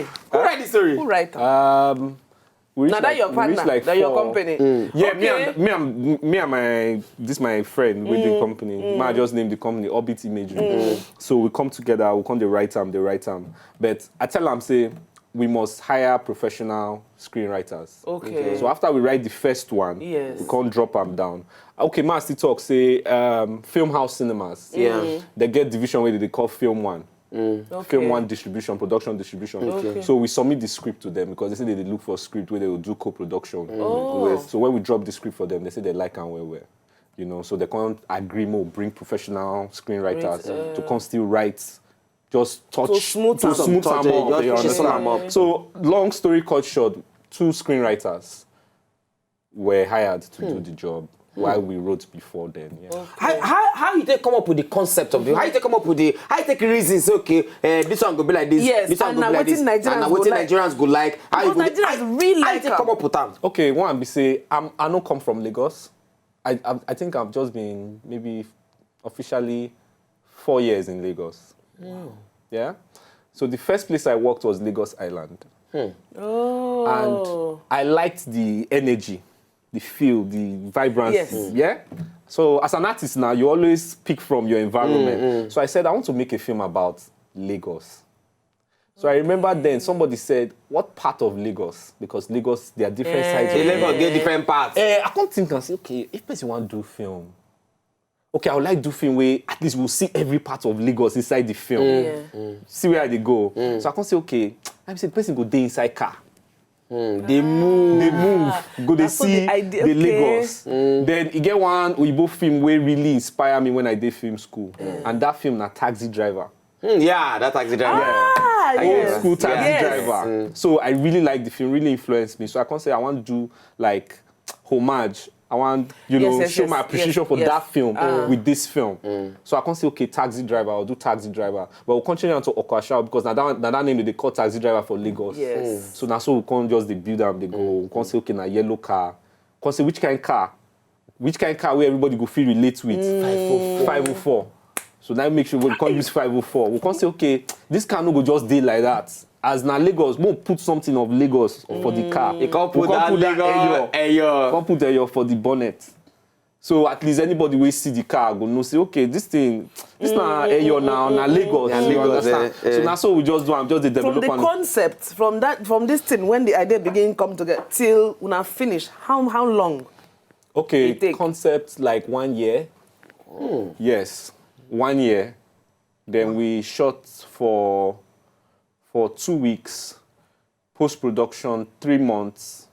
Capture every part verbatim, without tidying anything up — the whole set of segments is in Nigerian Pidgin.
Who write the story? Who write am? Um, we reach Na that like, your we reach partner, like that your four. company. Yeah, me Okay. and me and me and my this my friend with the company. Ma just named the company Orbit Imagery. So we come together, we come dey write am, dey write am. But I tell am say we must hire professional screenwriters. Okay. So after we write the first one, Yes. we can't drop am down. Okay, ma still talk say um, film house cinemas. Yeah. They get division where they call film one. Okay. Film one distribution, production distribution. Okay. So we submit the script to them because they say they dey look for script where they will do co-production. Oh. With. So when we drop the script for them, they say they like and well well. You know, so they can't agree more, bring professional screenwriters Bring, uh, to come still write, just touch To smooth to am. smooth Touch am it, up. just You touch understand? am up. So long story cut short, two screenwriters were hired to do the job while we wrote before then. Yeah. How, how, how you take come up with the concept of the how you take come up with the how you take reasons okay uh, this one go be like this Yes, this one and go na be like this wetin Nigerians and na go wetin like. Nigerians go like how you Because go Nigerians really how you like take am. come up with am. Okay, one be say I'm I don't come from Lagos. I I've, I think I've just been maybe officially four years in Lagos. Yeah. So the first place I worked was Lagos Island, Oh. and I liked the energy, the feel, the vibrancy. Yes. Yeah. So as an artist now, you always pick from your environment. So I said I want to make a film about Lagos. So I remember then somebody said, "What part of Lagos?" Because Lagos, there are different sides. The Of Lagos Lagos. Get different parts. Eh, I can't think and say, okay, if person want do film, okay, I would like do film where at least we'll see every part of Lagos inside the film. Yeah. See where they go. So I can say, okay, I say the person go dey inside car. Mm, they move. They move, go they That's what see the idea- the okay. Lagos. Then you get one Oyibo film where really inspire me when I did film school, and that film na Taxi Driver. Mm, yeah, that taxi driver. Ah, Old yes. School Taxi Yes. Driver. So I really like the film, really influenced me. So I can't say I want to do like homage. I want you Yes, know yes, show yes, my appreciation yes, for yes. that film Ah. with this film. So I can't say okay Taxi Driver. I'll do Taxi Driver, but we'll continue on to Okwasha because now that, now that name they call Taxi Driver for Lagos. Yes. So now so we can't just the build up they go. We can't say okay now yellow car. Can't say which kind car, which kind car where everybody go feel relate with. Five oh four. Five oh four. So now make sure we can't use five oh four. We can't say okay this car no go just dey like that. As na Lagos, we put something of Lagos for the car. You can't We put that Lagos Eyo. Eyo. Can't put Eyo for the bonnet. So at least anybody will see the car go know say okay this thing this na Eyo now na Lagos. Yeah, You Lagos, understand? eh, eh. So now so we just do am just the From the development. Concept, from that, from this thing when the idea begin come together till una finish, how how long? Okay, It take? Concept like one year. Yes, one year. Then we shot for for two weeks, post production three months.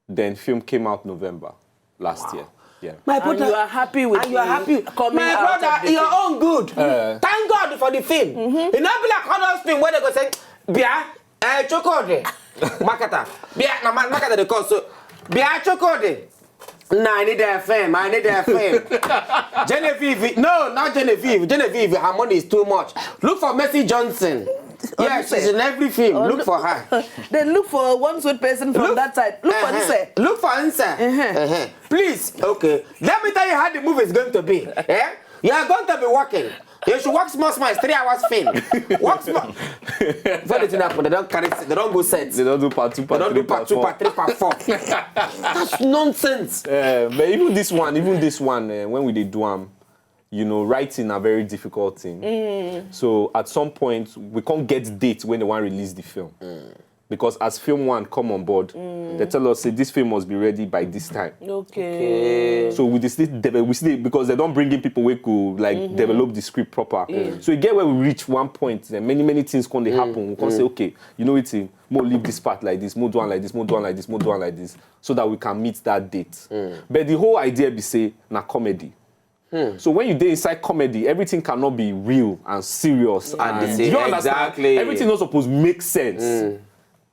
Then film came out November last year. Yeah. My And you are happy with and you are the happy. coming My out brother, of the your film? Own good. Uh, Thank God for the film. You know, be like all those film where they go say, Bia, eh, Chokode, Makata, Bia, na Ma- Makata they call so, Bia Chokode. No, I need a film. I need a film. Genevieve, no, not Genevieve. Genevieve, her money is too much. Look for Mercy Johnson. Yes, Oluse. She's in every film. Look for her. Then look for one sweet person from that side. Look for Uh-huh. this side. Look for answer. Uh-huh. Please, okay. Let me tell you how the movie is going to be. Eh? You are going to be working. You should work small, small. It's three hours film. Work small. Before the thing happen, they don't carry. They don't go set. They don't do part two, They part don't three, do part two, four. Part three, part four. That's nonsense. Uh, but even this one, even this one, uh, when we did do am, you know, writing a very difficult thing. So at some point, we can't get date when they want to release the film. Because as film one come on board, they tell us say this film must be ready by this time. Okay. So we dey still develop, we still because they don't bring in people who could like develop the script proper. So you get where we reach one point, then many many things can they happen. We can say okay, you know it, more leave this part like this, more do one like this, more do one like this, more do one like this, so that we can meet that date. But the whole idea be say na comedy. So when you dey inside comedy, everything cannot be real and serious. And And the same- you understand? Exactly. Everything not supposed to make sense.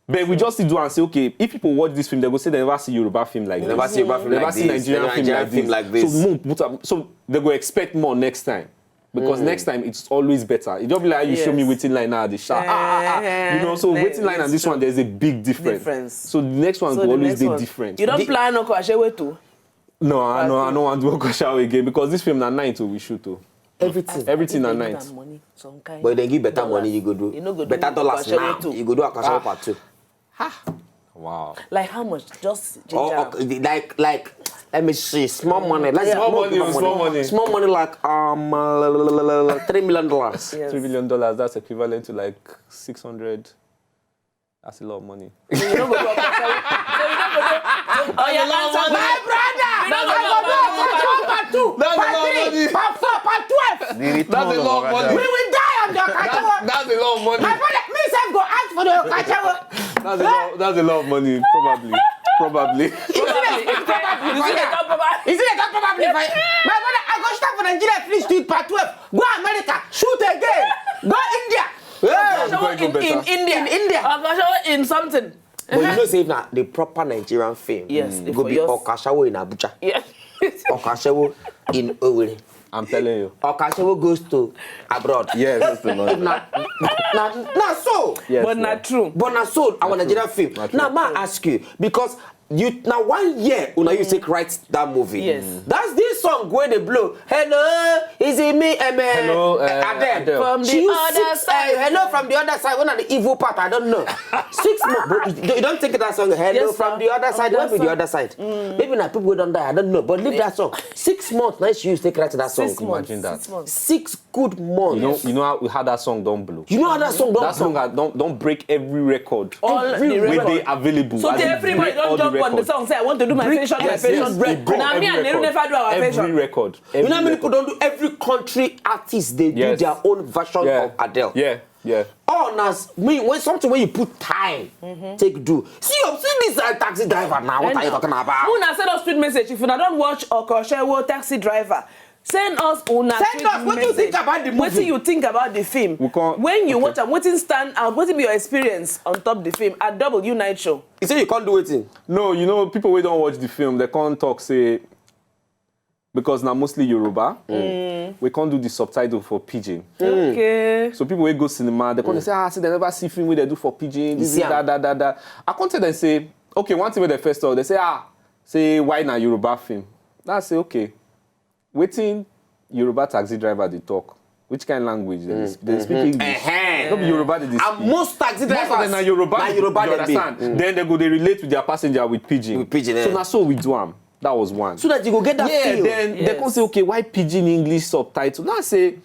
But we just do and say, okay, if people watch this film, they go say they never see Yoruba film like Never this. see Yoruba film Never like see this. Nigerian film Nigerian like film this. Like this. So, more put up, so they go expect more next time. Because next time it's always better. It just be like you show me Yes. waiting line now, the shark. Ah, ah, ah. You know, so Eh, waiting line and it's this true. one, there's a big difference. Difference. So the next one So will the always next be one. Different. You don't The- plan no Ashewe too. No, I know, I know, I do Okoshawa again because this film na night we shoot too. Everything. Everything na Dem give night. am money, some kind But if dem give better dollars. money, you go do. You no go do Better dollars Okoshero now. too. You go do Okoshero Ah. part two. Wow. Like how much? Just Or, ginger. or like like let me see, small money. Let's Yeah. Small small money, people small money. Small money like um uh, three million dollars. Yes. Three million dollars. That's equivalent to like six hundred. That's a lot of money. You no go do Okoshero. So you no go do. Oh yeah, answer me. My brother, That's I a go lot do of money. Okoshero part two, That's a part lot of three, money. part four, part twelve. The return That's a lot of Oga money. We will die on the Okoshero. That's a lot of money. My brother, me sef go ask for the Okoshero. That's a lot. That's a lot of money, probably. Probably. Is it a, is it a, Is it a top of is it a top probably? My brother, I go start for Nigeria, please do it part twelve. Go America, shoot again. Go India. Hey. Go, go in, better. in India. In India. Okoshero in something. But you know, say if na the proper Nigerian film, Yes, e if go for be yours. Okoshero in Abuja, Yeah. Okoshero in Owerri, I'm telling you. Okoshero goes to abroad. Yes, that's the money. Na na na so. Yes, But na yeah. true. But na so our Nigerian film. Na true. Now, ma ask you because you now one year una you take write that movie. Yes. That's this song where they blow. Hello, is it me? Amen. Hello, uh, Adele. Adele. From the She use other six, side. Uh, hello from the other side. When are the evil part? I don't know. Six months. But you, you don't think that song. Hello Yes, from sir. the other side. What be the Understand. Other side? Maybe na people wey don die. I don't know. But leave that song. Six months. Now she use take write that song. Six months. Imagine that. Six months. Six good months. You know, you know how, how that song don't blow. You know how that song don't That song blow? had don't don't break every record. All the Every Wey record. Dey available. So As tell in, everybody break all don't the jump on the record. song. Say I want to do my Break- fashion, my yes, fashion. yes, break Now me every and Nehru record. Nefa do our Every fashion. Record. You know how many Every people don't do? Every country artist they do Yes. Their own version Yeah. Of Adele. Yeah, yeah. Oh, now me when something when you put time take do. See, you see this uh, taxi driver now. What are you talking about? Una send us sweet message if una don watch Okoshero Taxi Driver. Send us una Send sweet us what you message. Think about the movie. Wetin you think about the film? We can't- When you okay. Watch am, wetin stand out? Wetin be your experience on top the film at W Night Show? You say you can't do it. No, you know, people wey don watch the film, they can't talk say because na mostly Yoruba, we can't do the subtitle for pidgin. Okay. So people wey go cinema, they come dey say, ah, see, they never see film wey they do for pidgin. This, see this, that, am. that, that, that. I come tell them say, okay, one thing wey they first talk, they say, ah, say why na Yoruba film? I say, okay, wetin Yoruba taxi driver dey talk? Which kind language? They, dey- they speak English. Ehen. No be Yoruba they dey And speak. most taxi Most of drivers them na Yoruba, na they- Yoruba you they be. Understand? Then they go they relate with their passenger with pidgin. With pidgin, So eh. Na so we do am. That was one. So that you go get that Yeah, feel. Then they Yes. come say, okay, why pidgin English subtitle? Now I say,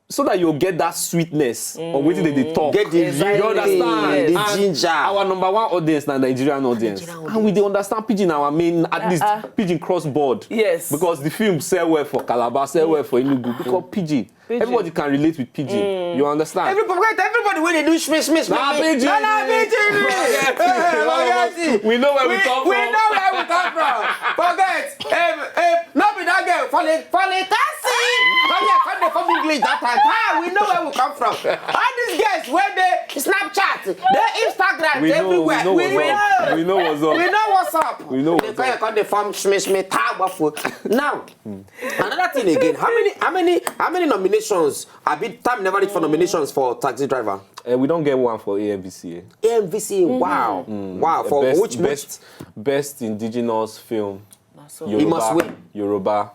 so that you get that sweetness of wetin they dey talk. Get the Exactly. You understand? The And ginger. Our number one audience na Nigerian audience, Nigerian and we dey understand pidgin our main at least Uh-uh. pidgin cross board. Yes. Because the film sell well for Calabar, sell well for Enugu because pidgin. Pidgin. Everybody can relate with pidgin. You understand? Everybody, everybody when they do shmish, shmish, Na shmish, pidgin. Na, na pidgin. Forget it. Forget it. We know where we We- come we from. Know where we come from. Forget. Um, um, not be that girl. Folly, folly, taxi. Come here, come dey form English that time. Ah, we know where we come from. All these girls where they Snapchat, they Instagram, We know, everywhere. we know what's up. We know what's up. We know what's up. We know They what's call you up. Come dey form shmish, shmish, ta, waffle. Now, another thing again. How many, how many, how many nominations? I be time never reach for nominations for taxi driver. Eh, we don't get one for A M V C A. A M V C A. Wow, wow. For best, which best, best indigenous film. Na so. Yoruba, must win. Yoruba.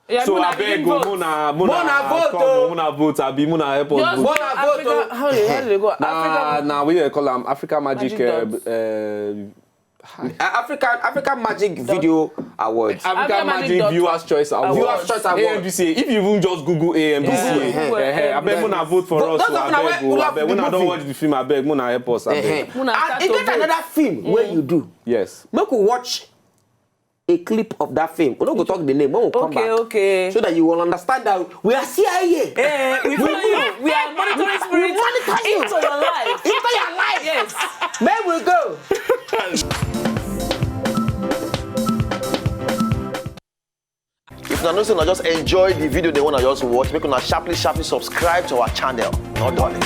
Yeah, So Mona, I beg, bring vote. Mona, Mona, Mona vote, come, oh. Mona vote. Abi Mona help us Just vote. Mona vote, Africa, oh. How they, how they go? Nah, Africa. Nah, we dey call am Africa Magic. Magic Uh, Dots. uh, Uh, African African Magic Video Awards. Africa Africa Magic Magic Dots. Viewers Choice Award. Viewers Choice Award. A M V C A. If you even just Google A M V C A, Google, eh, eh, eh, I beg Mona vote for But us. those So of I una beg, wey oh, I love beg. the When I don't movie. Watch the film, I beg. Mona help us. I Eh, beg. eh. Mona And start e to get vote. Another film where you do. Yes. Make we watch a clip of that film. We no go talk the name. When we come Okay, back, okay. So that you will understand that we are C I A. Eh, we follow you. We are monitoring spirits monitor you. Into your life. Into your life. Yes. May we go. If una know say una just enjoy the video, they wanna just watch, make una sharply, sharply subscribe to our channel. No darling.